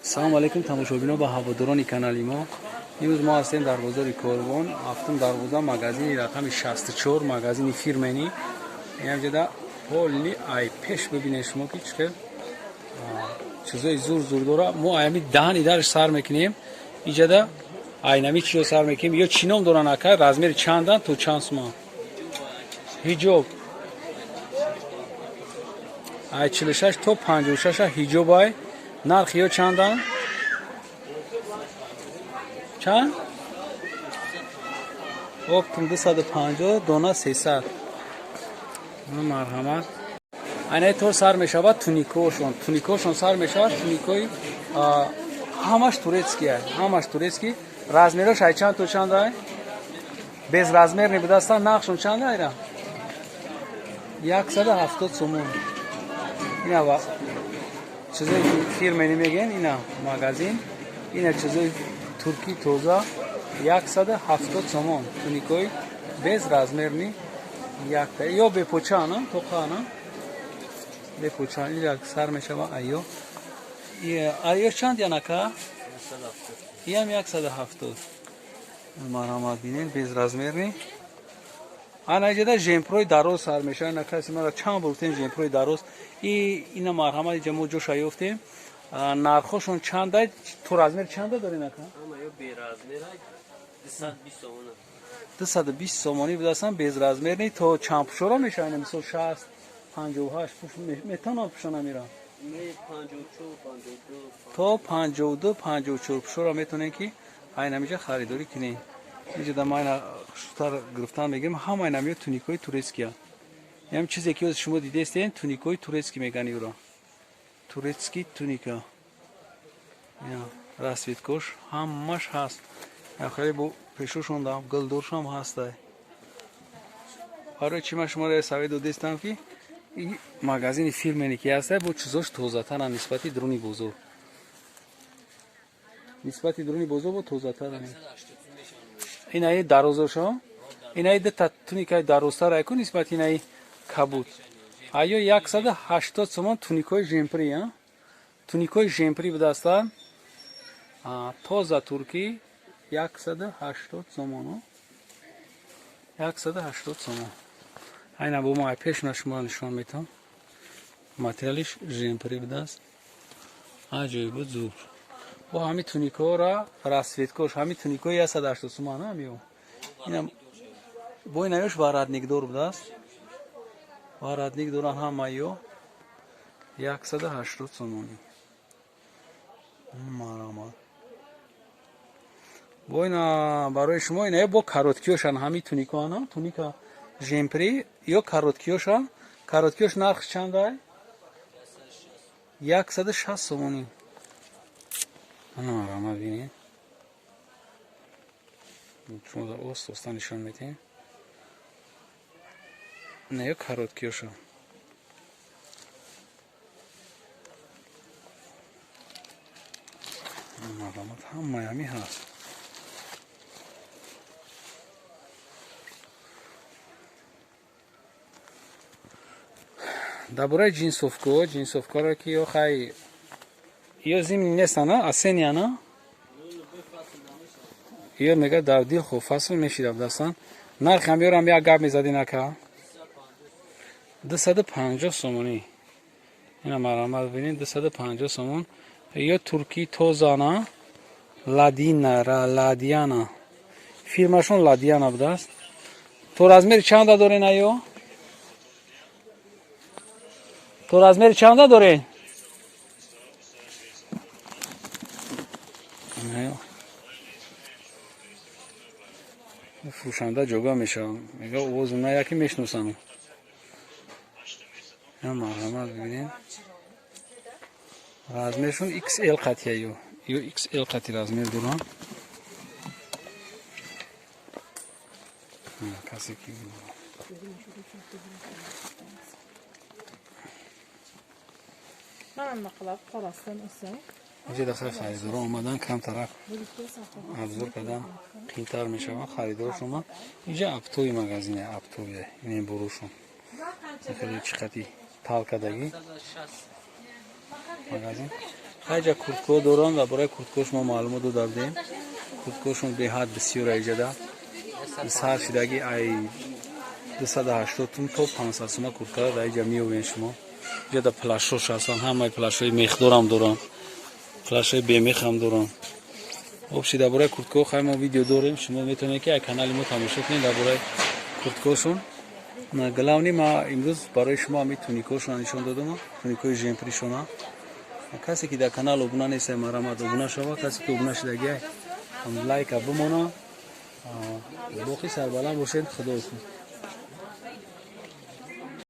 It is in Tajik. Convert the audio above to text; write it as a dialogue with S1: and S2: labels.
S1: Салом алейкум, тамошобино ва ҳаводорони канали мо. Имрӯз мо ҳастем дар бозори Корвон, ҳафтум дарвоза, магазини рақами 64, магазини фирмени. Инҷода поли ай пеш бибинед шумо, ки чӣ хел чизои зур зур дора. Мо аями даҳани дарш сар мекунем. Иҷада айнами чизо сар мекунем. Ё чӣ ном доранд, ака? Размери чандан, то чанд сума? Ҳиҷоб ай 46 то 56 ҳиҷоб ай. Нархи ё чандан? Чанд? Оптом 250, дона 300. Марҳамат. Айнаи тор сар мешавад туникошон. Туникошон сар мешавад, туникои ҳамаш турецкий, ҳамаш турецкий. Размерош ай чанд то чанд ай? Без размер не будастан, нархшон чанд айра? 170 сомон. Ина чизои фирмени мегӯен, ина магазин, ина чизои туркӣ тоза, 170 сомон. Туникои без размерный якта ё бепочана тоқана бепоча ила сар мешава. Айё, айё чанд янака? Иям 170. Марҳамат, бинед, без размерный. Ана иҷода жемпрои дароз сар мешава. Ина каси мара чанд бор гуфтем, жемпрои дароз и ина, марҳамат, иҷа мо ҷоша ёфтем. Нархошон чанда? То размер чанда дорем, ака? 220 сомонӣ будастан, безразмерный. То чанд пушора мешава? Ина мисол 60, 58 пуш метавонам пушона мирам? То 52, 54 пушора метавонем, ки айнамиҷа харидорӣ кунем. Иҷода ма ина хушрӯтар гирифтан мегирем. Ҳама инамиё туникои турецкия. Ям чизе ки шумо дидестен, туникои турецкий меган юро. Турецкий туника. Расцветкош ҳамаш ҳаст. Хеле бо пешошон гулдоршам ҳастай. Барои чӣ ман шуморо совет додестам, ки магазини фирмене ки ҳастай, бо чизош тозатаран нисбати дуруни бозор. Нисбати дуруни бозор бо тозатаран. Инаи дарозошо, инаи дута туникаи дарозтар айку нисбати инаи кабуд. Айё 180 сомон, туникои жемпри, туникои жемпри будастан, тоза туркӣ, 180 сомон, 180 сомон. Айна бо мо ай пешна шуморо нишон метам. Материалиш жемпри будааст, аҷоиб, зур. Бо ҳами туникора расцветкош, ҳами туникои 180 сомон ҳамиё. Бо инаёш воротникдор будааст, воротник доран ҳамаё, 180 сомонӣ. Марҳамат, бо ина барои шумо ина бо короткиёшан, ҳами туникоана, туника жемпри ё короткиёшан. Короткиёш нарх чандай? 160 сомонӣ. Марҳамат, бинед, шумо ост оста нишон медиҳем. Ина ё короткиёшан. Марҳамат, ҳамаи ҳами ҳаст. Дар бораи ҷинсовкаҳо, ҷинсовкаро ки ё хай ё зимний нестана, осенняна ё мега дар дил хуб фасл мешида будастан. Нархи ҳам як гап мезадин, ака? 250 сомонӣ. Ина марҳамат, бинед, 250 сомон. Ё туркӣ тозана, ладина, ладиана фирмашон, ладиана будааст. То размери чанда дорен, аё? То размери чанда дорен? Фурӯшанда ҷога мешавам, мега овози на яке мешиносам. Марҳамат, бибинед, размершон XL қатия, ё XL қати размер доранд. Касе ки
S2: Mana qilib qorasidan olsang.
S1: Инҷа хай харидоро омадан, камтарак обзор кардан қиинтар мешавад. Харидорш омад. Инҷа оптовый магазине, оптовый. Ин бурушон хеле чӣ қати талкадагӣ магазин. Хайҷа курткаҳо доранд ва барои курткаҳош мо маълумот дода будем. Курткаҳошон беҳад бисёр аиҷада, сар шидаги ай 280 тум то 500 сума курткара дар иҷа меёбен шумо. Иҷада плащош ҳастанд, ҳамаи плащҳои мехдорам доранд, плащҳои бемехам доранд. Вообще, дар бораи курткаҳо хай мо видео дорем, шумо метавонед, ки ай канали мо тамошо кунед дар бораи курткаҳошон. Главный, ма имрӯз барои шумо ҳами туникҳошона нишон додам, туникҳои жемпришона. Касе ки дар канал обуна нест, марҳамат, обуна шава. Касе ки обуна шудагиай, лайка бимона. Боқӣ сарбаланд бошед, худо.